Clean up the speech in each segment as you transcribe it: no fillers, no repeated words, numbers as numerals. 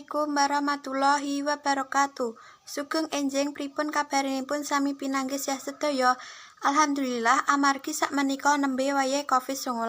Assalamualaikum warahmatullahi wabarakatuh. Sugeng enjing, pripun kabarinipun sami pinanggih sehat sedaya? Alhamdulillah, amargi sakmenika nembe wayahe Covid-19.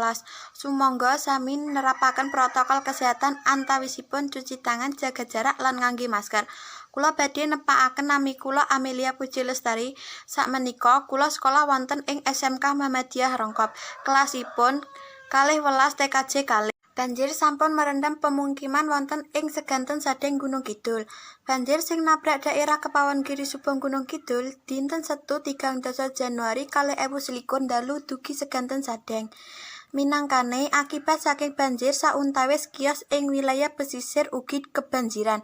Sumangga sami nerapaken protokol kesehatan antawisipun cuci tangan, jaga jarak lan ngangge masker. Kula badhe nepakaken, nami kula Amelia Puji Lestari. Sakmenika kula sekolah wonten ing SMK Muhammadiyah Rongkop. Kelasipun 12 TKJ 2. Banjir sampun merendam pemukiman wonten ing Seganten, Sadeng, Gunung Kidul. Banjir sing nabrak daerah Kepawon Girisubo, Gunung Kidul dinten Setu 30 Januari 2021 dalu dugi Seganten, Sadeng. Minangkane akibat saking banjir, sauntawis kios ing wilayah pesisir ugi kebanjiran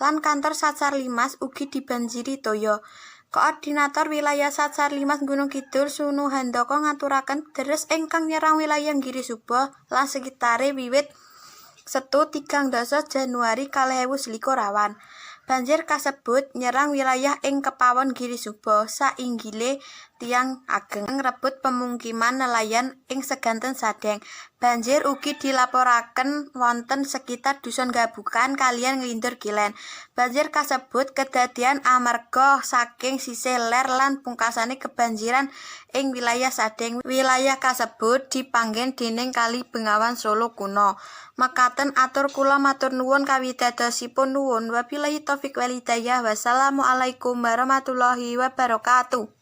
lan kantor Satsar Limas ugi dibanjiri toya. Koordinator Wilayah Satsar Limas Gunung Kidul, Sunu Handoko, ngaturaken deres ingkang nyerang wilayah Girisubo lan sekitare wiwit Setu 30 Januari 2021 awan. Banjir kasebut nyerang wilayah ing Kepawon Girisubo, sainggile tiyang ageng ngrebut pemukiman nelayan ing Seganten, Sadeng. Banjir ugi dilaporaken wonten sekitar Dusun Gabukan kaliyan Nglindur Kilen. Banjir kasebut kedadian amarga saking sisih ler lan pungkasane kebanjiran ing wilayah Sadeng. Wilayah kasebut dipanggen dening Kali Bengawan Solo kuno. Mekaten atur kula, matur nuwun kawidadosipun, nuwun. Wabillahi taufik wal hidayah. Wassalamualaikum warahmatullahi wabarakatuh.